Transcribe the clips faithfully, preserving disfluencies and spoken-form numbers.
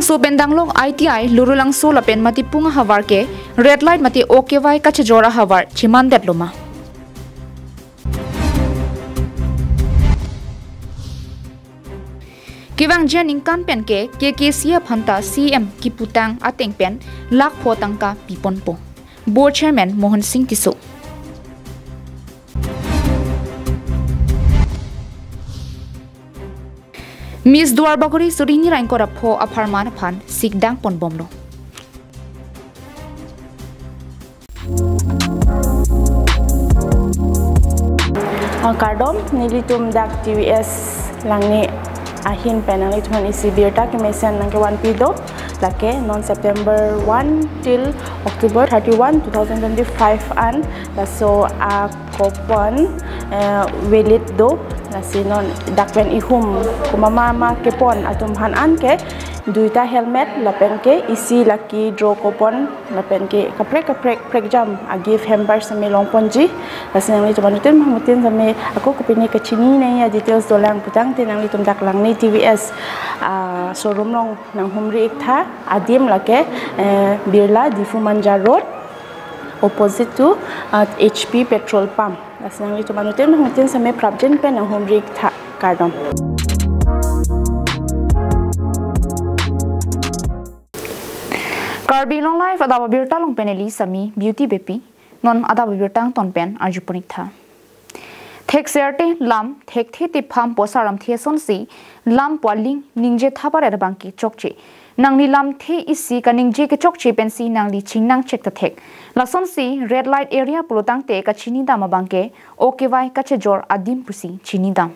So pen danglok I T I Lurulangso lapen Matipung ahavar ke red light mate O K Y kachejor ahavar chimandetlo ma. Kevangji aningkan pen ke K K C aphanta C M kiputang ateng pen lakh pho tangka piponpo. Board Chairman Mohan Singh Tisso. Miss Duarbagori suri hini ra ingkoi ra pho apharman aphan sikdang ponbomlo. Ah, kardom, nelitum dak T V S Langni ahin pen nanglitum aphan isi birta kemesen nangkevanpi do, lake non September one till October thirty-one, two thousand twenty-five an, laso a coupon, eh, valid do, lasi non dak pen ihum komat ma kepon atum aphan an ke duita helmet lapen ke isi lucky draw coupon lapen ke kaprek kaprek prekjam a gift hamper sitame longponji. Lasi nanglitum anuttin mamutin sitame ako kopine kachini nangji a details dolang putangte nanglitum dak Langni T V S, ah, showroom along nanghumri iktha, adim lake, eh, Birla Diphu Manja Road, opposite to, ah, H P petrol pump. Lasi nanglitum anuttin mamutin sitame prapjin pen nanghumri iktha, kardom. Karbi Anglong Live adap abirta along pen neli Sami Beauty Beypi, non adap abirta angton pen arjupon iktha. Thekser te lam, thekthe te pham pu asaram the asonsi lam pu aling ningje thap aret abang ke chokche. Nangli lamthe isi kaningje kechokche pensi nangli chingnang chek ta thek. Lasonsi red light area pulotangte kachinidam abang ke O K Y kachejor adim pusi chinidam.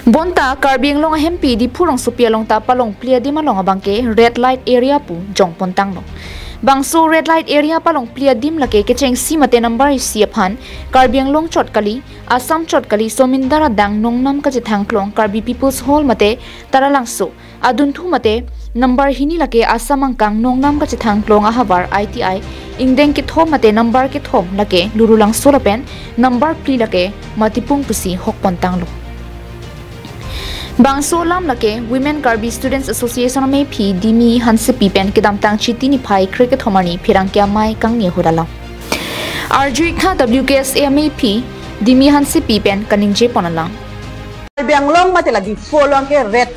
Bonta Karbi Anglong ahempi Diphu rongsopi along ta palongpli adim along abang ke red light area pu jongpontanglo. Bangso red light area palongpli adim lake kechengsi mate number isi aphan Karbi Anglong chot kali, Assam chot kali, Somindar adang nongnam kachethang klong Karbi People's Hall mate Taralangso, adunthu mate number hini lake Assam angkang nongnam kachethang klong ahavar I T I ingdeng kethom mate number kethom lake Lurulangso lapen number phli lake Matipung pusi hokpontanglo. Bangso alam lake Women Karbi Students Association ameiphi Dimi Hansepi pen kedamtang Chiti niphai krekethom arni pherangke amei kangni ahut alam. Arju iktha W K S A ameiphi Dimi Hansepi pen kaningjepon alam. Karbi Anglong mate la Diphu along ke red,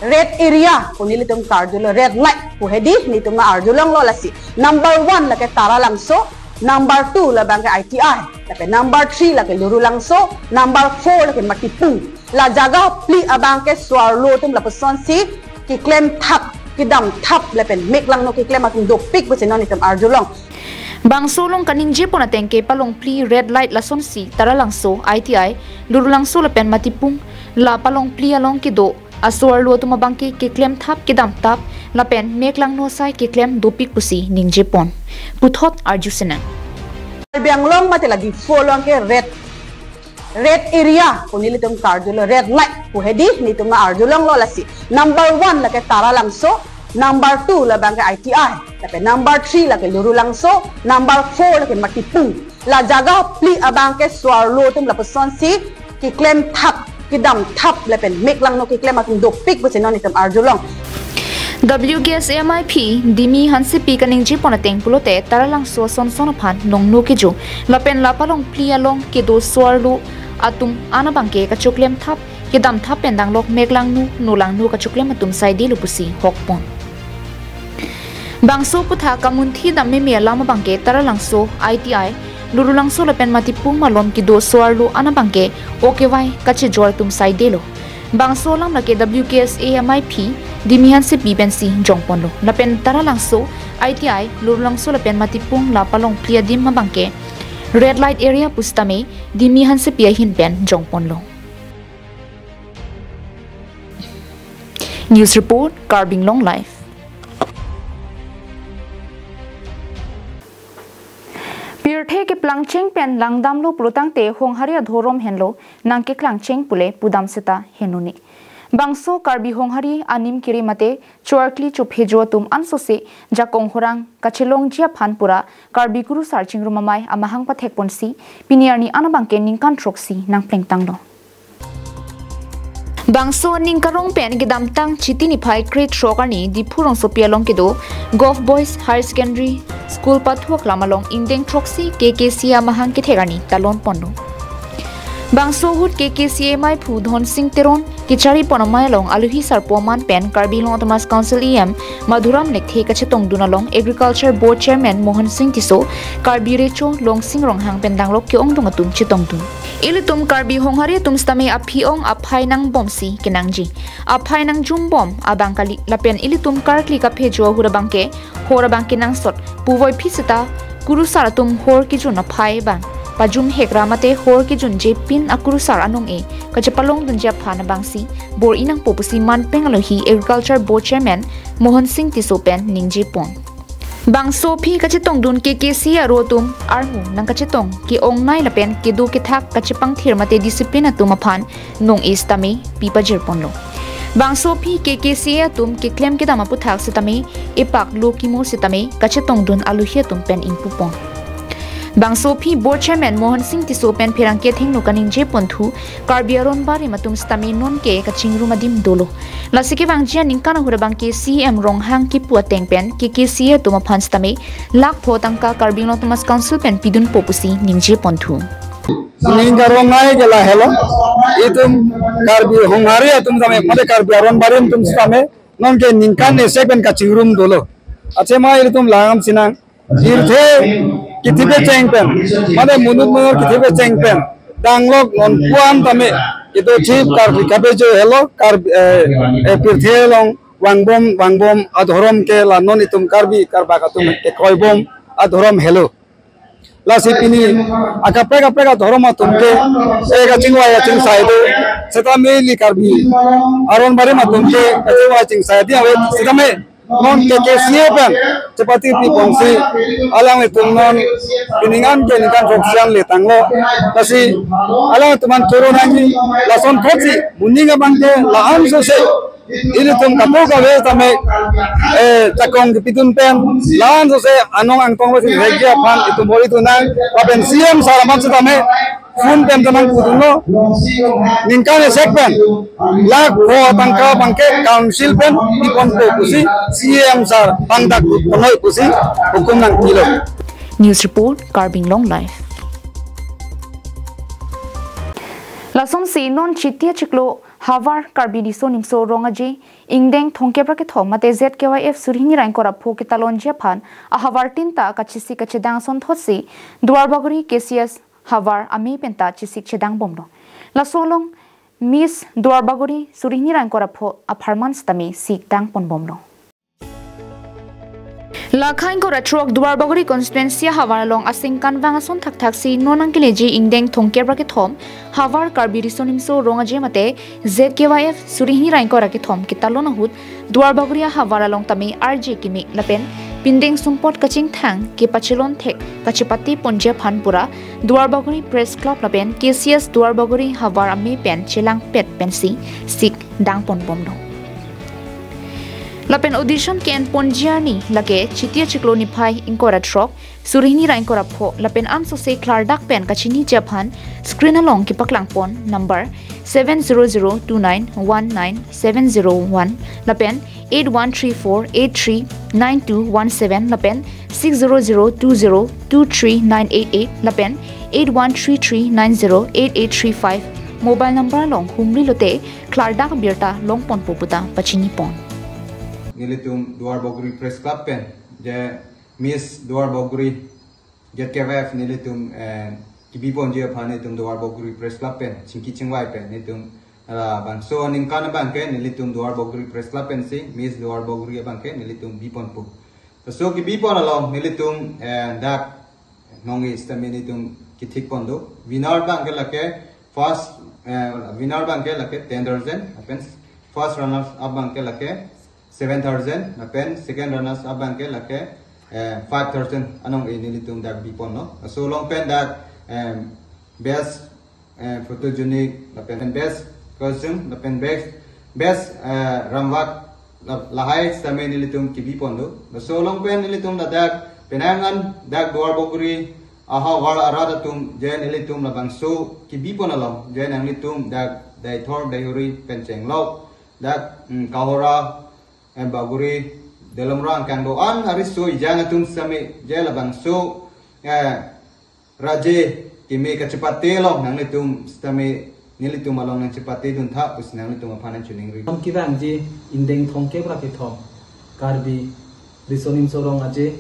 red area pu nelitum karjulo, red light pu hedi nelitum arjulonglo lasi. Number one lake Taralangso, number two labang ke I T I, lapen number three lake Lurulangso, number four lake Matipung. La jaga phli abang ke so-arlo atum lapusonsi keklem thap, kedam thap lapen meklangno keklem atum dopik pusi non itum arjulong. Bangso along kaningjepon ateng ke palongpli red light lasonsi Taralangso, I T I, Lurulangso lapen Matipung la palongpli along kedo aso-arlo atum abang ke keklem thap, kedam thap lapen meklangno asai keklem dopik pusi ningjepon, puthot arju senang. Karbi Anglong mate la Diphu along ke red, red area pu nelitum karjulo, red light pu hedi nelitum arjulonglo lasi. Number one lake Taralangso, number two labang ke I T I, lapen number three lake Lurulangso, number four lake Matipung. La jaga phli abang ke so-arlo atum lapusonsi keklem thap, kedam thap lapen meklangno keklem atum dopik pusi non itum arjulong. W K S A ameiphi Dimi Hansepi kaningjepon ateng pulote Taralangso asonson aphan nongno kejo lapen la palongpli along kedo so-arlo atum an abang ke kachoklem thap, kedam thap pen danglok meklangno, nolangno kachoklem atum saidelo pusi hokpon. Bangso aputhak kamunthi dam meme alam abang ke Taralangso, I T I, Lurulangso lapen Matipung malom kedo so-arlo an abang ke O K Y kachejor atum saidelo. Bangso alam lake W K S A ameiphi Dimi Hansepi pensi jongponlo. Lapen Taralangso, I T I, Lurulangso lapen Matipung la palongpli adim abang ke red light area pusitame Dimi Hansepi ahin pen jongponlo. News report, Karbi Anglong Live. Pirthe keplangcheng pen langdamlo pulotangte Honghari adhorom henlo nangkeklangcheng pule pudam seta henone. Bangso Karbi Honghari anim kiri mate choarkli chophejo atum ansose jakong horang kachelongji aphan pura Karbi Kurusar Chingrum Amei amahang pathekponsi pini arni an abang ke ningkan throksi nangplengtanglo. Bangso aning karong pen kedamtang Chiti niphai krethrok arni Diphu rongsopi along kedo Govt Boys Higher Secondary School pathu aklam along ingdeng throksi K K C A amahang kethek arni talon ponlo. Bangso ahut K K C A maiphu Dhonsing Teron kechari pon amei along alohi sarpo aman pen Karbi Anglong Autonomous Council E M Madhuram Lekthe kachetongdun along Agriculture Board Chairman Mohan Singh Tisso, Karbi Recho Longsing Ronghang pen danglok ke-ongdung atum chetongdun. Ilitum Karbi Honghari atum sitame aphi-ong aphai nangbomsi kenangji. Aphai nangjumbom abang kali lapen ilitum karkli kaphejo ahut abangke hor abang kenangsot puvoiphit seta kurusar atum hor kejun aphai abang pajumhek ra mate hor kejunje pin akurusar anong-e kachepalongdunji aphan abangsi bor-i nangpo pusi manpeng alohi Agriculture Board Chairman Mohan Singh Tisso pen ningje pon. Bangso aphi kachetongdun K K C A aro atum armu nangkachetong ke-ongnei lapen kedo kethak kachepangthir mate discipline atum aphan nong-e sitame pi pajir ponlo. Bangso aphi K K C A atum keklem kedam aputhak sitame epak lo kimo sitame kachetongdun alohi atum pen ingpu pon. Bangso aphi Board Chairman Mohan Singh Tisso pen pherangke athengno kaningje ponthu Karbi aron barim atum sitame nonke kachingrum adim dolo. Lasi kevangji aningkan ahut abangke C M Ronghang kipu ateng pen K K C A atum aphan sitame lakh pho tangka Karbi Anglong Autonomous Council pen pidunpo pusi ningje ponthu. Ning karong nai ke lahelo. Itum Karbi Honghari atum sitame, mate Karbi aron barim atum sitame nonke ningkan esek pen kachingrum dolo. Achema ilitum langam sinang. Pirthe kithi pecheng pen, mane monit monor kithi pecheng pen danglok non puan tame itum chip Karbi kapejo helo Karbi, eh, eh, pirthe along vangbom vangbom adhorom ke la non itum Karbi karbak atum ke kroibom adhorom helo. Lasi pini akaprek kaprek adhorom atum ke, eh, kachingvai kachingsai do. Sitame ili Karbi aron barim atum ke kachingvai kachingsai di ave sitame non K K C A pen chepati pi ponsi alanglitum non pining an ke ningkan throksi an le tanglo. Lasi alanglitum an choro nangji lason thotsi moning abangke la-an sose ilitum kapu kave tame, eh, chakong kepidun pen la-an sose anong angtong lo si regya aphan itum bor-i dun nang lapen C M sir amat sitame phone pen tamang pudunlo. Ningkan esek pen lakh pho tangka abangke council pen piponpo pusi C M sir pangdak ponoi pusi hukum nangpilo. News report, Karbi Anglong Live. Lasonsi non Chiti achiklo Havar Karbi Riso Nimso Rong Aje ingdeng thomkep ra kethom mate Z K Y F suri hini ra ingkoi ra pho ketalonji aphan ahavar tin ta kachesik kachedang asonthotsi Duarbagori K C S havar amei penta chesik chedang bomlo. Laso along Miss Duarbagori suri hini ra ingkoi ra pho apharman sitame sik dang pon bomlo. Lakha ingkoi ra throk Duarbagori constituency ahavar along asingkan vang ason thakthaksi non nangkeleji ingdeng thomkep ra kethom Havar Karbi Riso Nimso Rong Aje mate Z K Y F suri hini ra ingkoi ra kethom ketalon ahut Duarbagori ahavar along tame arje keme lapen pindeng sumpot kachingthang kepachelon thek kachepate ponji aphan pura Duarbagori Press Club lapen K C S Duarbagori havar amei pen chelangpet pensi sik dang pon bomlo. Lapen audition ke-en ponji arni lake Chiti achiklo niphai ingkoi ra throk suri hini ra ingkoi ra pho lapen ansose klardak pen kachiniji aphan screen along kepaklang pon number seven zero zero two nine one nine seven zero one lapen eight one three four eight three nine two one seven lapen six zero zero two zero two three nine eight eight lapen eight one three three nine zero eight eight three five mobile number along humri lote klardak birta long ponpo puta pachini pon. Nelitum Duarbagori Press Club pen je Miss Duarbagori Z K Y F nelitum, eh, kebi ponji aphan nelitum Duarbagori Press Club pen chingki chingvai pen nelitum labangso aningkan abangke nelitum Duarbagori Press Club pensi Miss Duarbagori abangke nelitum bi ponpo. Laso kebi pon along nelitum, eh, dak nong-e sitame nelitum kethik pon do. Winner abangke lake first, eh, winner abangke lake ten thousand, lapen first runners up abangke lake seven thousand, lapen second runners up abangke lake, eh, five thousand anong-e nelitum dak bi ponlo. Laso along pen dak, em, best, eh, photogenic, lapen best costume, lapen best, best, eh, ramwak, la-, lahai sitame nelitum kebi pon do. Laso along pen nelitum ladak penang an dak Duarbagori ahavar arat atum je nelitum labangso kebi pon along je nanglitum dak Deithor, Deihori pen chenglok, dak, mm, Kohora, eh, Bagori, Delomra angkang do-an ariso ejang atum sitame je labangso, eh, raje keme kachepate along nanglitum sitame nelitum along nangchepate duntha pusi nanglitum aphan nangchiningri. Ham kevangji indeng thomkep ra kethom Karbi Riso Nimso Rong Aje,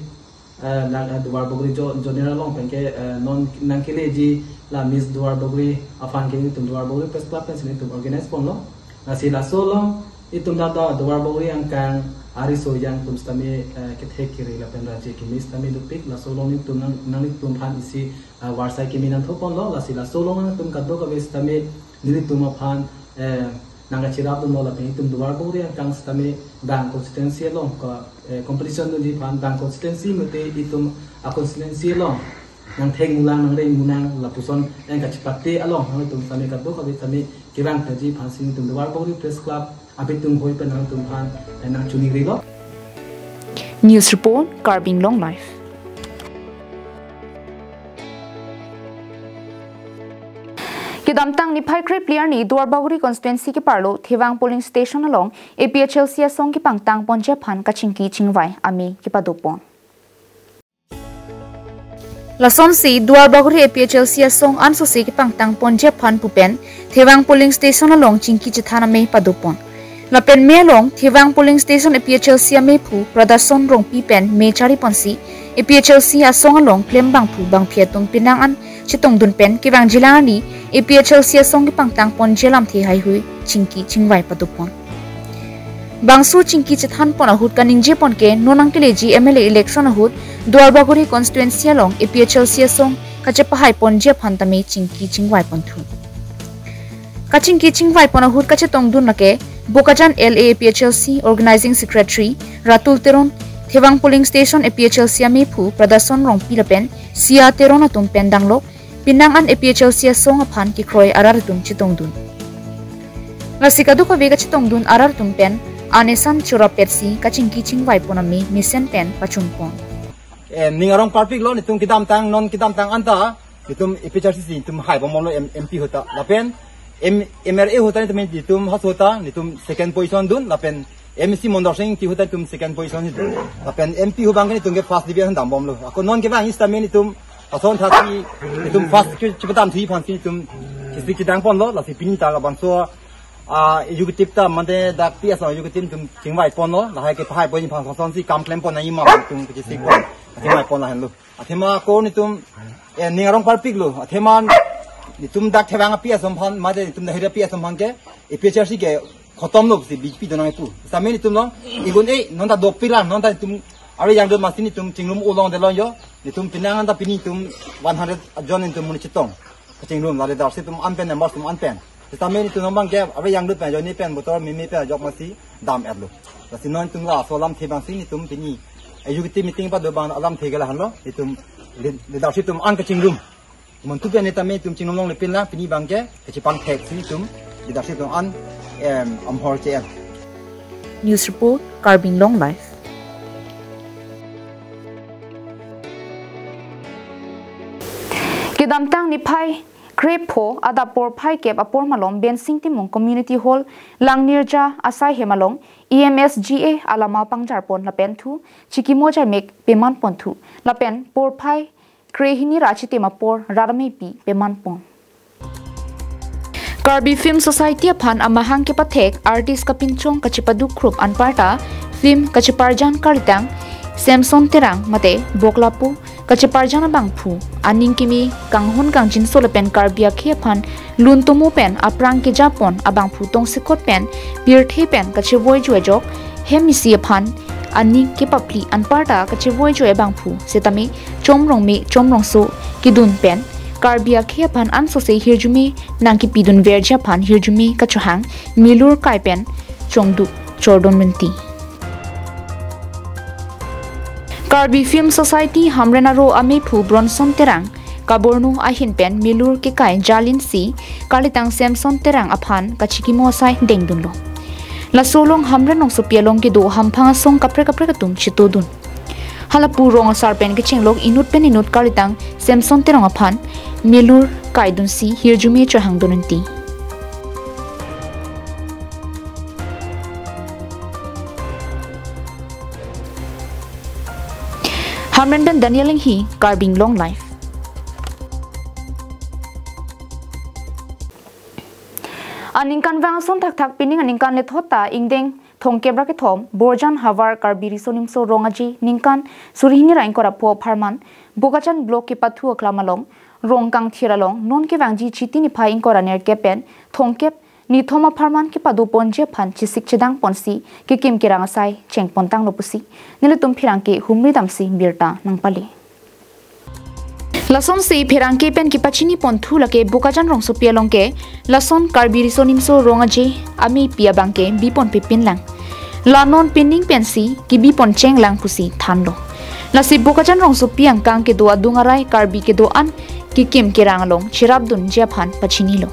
eh, nang, eh, Duarbagori jo-, Zonal along penke, eh, non nangkeleji la Miss Duarbagori aphan ke nelitum Duarbagori Press Club pensi nelitum organize ponlo. Lasi laso along itum dak Duarbagori angkang ariso ejang atum sitame, eh, kethek kere lapen raje keme sitame dopik, laso along nelitum nang, nanglitum aphan isi, eh, varsai keme nangthu ponlo, lasi laso along nangtum kadokave sitame nelitum aphan, eh, nangkacherap dunlo lapen itum Duarbagori angkang sitame bang constituency along ka, eh, competition dunji aphan bang constituency mate itum a-constituency along nangthengmulang nangrengmulang lapuson nangkachepate along nanglitum sitame kadokave sitame kevang taji aphansi nelitum Duarbagori Press Club abitung hoi pen nangtum aphan, eh, nangchiningrilo. News report, Karbi Anglong Live. Kedamtang niphai krephli arni Duarbagori constituency keparlo Thevang polling station along A P H L C asong kepangtang ponji aphan kachingki chingvai amei kepadopon. Lasonsi Duarbagori A P H L C asong ansose kepangtang ponji aphan pu pen Thevang polling station along chingki chethan amei padopon. Lapen mei along Thevang polling station A P H L C ameiphu Pradason Rongpi pen mei chari ponsi A P H L C asong along klem bangphu bangphi atum penang an chetongdun pen kevangjilang arni A P H L C asong kepangtang ponji alamthe haihui chingki chingvai padopon. Bangso chingki chethan pon ahut kaningje pon ke non nangkeleji M L A election ahut Duarbagori constituency along A P H L C asong kachepahai ponji aphan tame chingki chingvai ponthu. Kachingki chingvai pon ahut kachetongdun lake Bokajan L A A P H L C Organizing Secretary Ratul Teron, Thevang polling station A P H L C ameiphu Pradason Rongpi lapen Sia Teron atum pen danglok penang an A P H L C asong aphan kekroi arat atum chetongdun. Lasi kadokave kachetongdun arat atum pen anesan chorapetsi kachingki chingvai pon amei mesen pen pachun pon. Eh, ning arong parpiklo, netum kedamtang, non kedamtang anta netum A P H L C si netum hai bomlo M-, M P ahut ta. Lapen M-, M R A ahut ta netum, netum hos ahut ta netum second position dun, lapen M C Mondor Sing Ingti ahut ta netum second position dun. Lapen M P ahut abang ke netum ke first division dambomlo. Ako non kevang sitame netum ason thasi netum first ke chepadamthu aphansi netum chisi chedang ponlo, lasi pini ta labangso, ah, executive ta mate dak P S O executive atum chingvai ponlo, lahai kepahai pon aphan lasonsi kam klem pon nangji ma atum kechisi pon, chingvai pon lahenlo. Athema ako netum, eh, ning arong parpiklo. Athema netum dak Thevang a-P S O aphan, mate netum dak Hira P S O aphan ke, A P H L C ke khotomlo pusi B J P donang ipu. Sitame netum long, igun e, non ta dopiklo, non ta netum, aro yang dot masi netum chingrum ulong de long jo, netum penang an ta pini netum one hundred jon netum monit chetong. Kachingrum, la leadership atum an pen, members atum an pen. Sitame netum abang ke, aro yang dot pen jo, ne pen, botor, mimi pen, jok masi, dam-etlo. Lasi non netum laso alamthe abangsi netum pini executive meeting pado abang alamthe ke lahenlo, netum lead-, leadership atum an kachingrum. Montu pen ne tame netum chingrum longle pinlang, pini abang ke kachepangthek si netum leadership atum an, em, amhor che-en. News report, Karbi Anglong Live. Kedamtang niphai krepho adap porphai kep apor malom Bensing Timung Community Hall, Langnirja asaihem along E M S G A alama pangjar pon lapen thu chikimo jaimek peman ponthu lapen porphai krehini ra chitim apor rat ameipi peman pon. Karbi Film Society aphan amahang kepathek artist kapinchong kachepaduk khrup anparta film kacheparjan kalitang Samson Terang mate Boklapu kacheparjan abangphu aning kimi kanghon kangjinso lapen Karbi akhei aphan lun tomo pen aphrang kejapon abangphu tongsekot pen pirthe pen kachevoi juejok hem isi aphan aning kepaphli anparta kachevoi joi abangphu setame chomrong me chomrongso kedun pen Karbi akhei aphan ansose hirjume nangkipidun verji aphan hirjume kachohang milur kai pen chongduk chordon menti. Karbi Film Society Hamren aro amephu Bronson Terang kabornu ahin pen milur kekai jalinsi kalitang Samson Terang aphan kachikimo asai dengdunlo. Laso along Hamren nongsopi along kedo hamphang asong kaprek kaprek atum chitodun. Halapu rong asar pen kechenglok inut pen inut kalitang Samson Terang aphan milur kaidunsi hirjume chohangdun unti. Hamren pen Daniel Enghi, Karbi Anglong Live. Aningkanvang ason thakthak pining aningkan lethot ta ingdeng thomkep ra kethom Borjan havar Karbi Riso Nimso Rong Aje ningkan suri hini ra ingkoi ra pho apharman Bokajan Block kepathu aklam along rong kangthir along non kevangji Chiti niphai ingkoi ra nerkep pen thomkep nithom apharman kepadoponji aphan chesik chedang ponsi kekim kerang asai chengpontanglo pusi nelitum pherangke humri damsi birta nangpale. Lasonsi pherangke pen kepachini ponthu lake Bokajan rongsopi along ke lason Karbi Riso Nimso Rong Aje amepi abang ke biponpepinlang. La non pining pensi kebiponchenglang pusi thanlo. Lasi Bokajan rongsopi angkang kedo adung arai Karbi kedo-an kekim kerang along cherapdunji aphan pachinilo.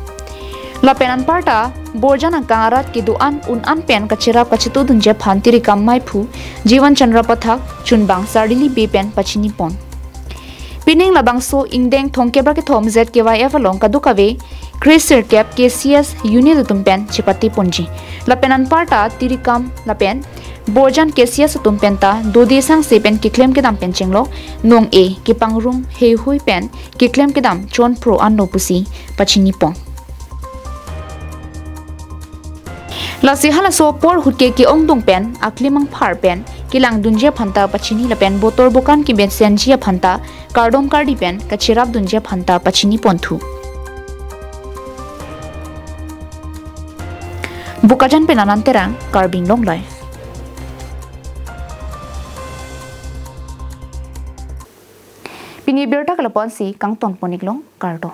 Lapen anparta Borjan angkang arat kedo-an un-an pen kacherap kachetudunji aphan tirikam maiphu Jiwan Chandra Pathak chunbang Sardili Bey pen pachinipon. Pining labangso ingdeng thomkep ra kethom Z K Y F along kadokave kresirkep K C S unit atum pen chepatiponji. Lapen anparta tirikam lapen Borjan K C S atum penta dode sangse pen keklem kedam pen chenglok nong-e kepangrum heihui pen keklem kedam chonphro anlo pusi pachinipon. Lasi halaso apor ahut ke ke-ongdung pen aklimang phar pen kelangdunji aphanta pachini lapen botor bokan kebensenji aphanta kardom kardi pen kacherapdunji aphanta pachini ponthu. Bokajan pen Anand Terang, Karbi Anglong Live. Pini birta ke lapu-ansi kangtonpon-iklo, kardom.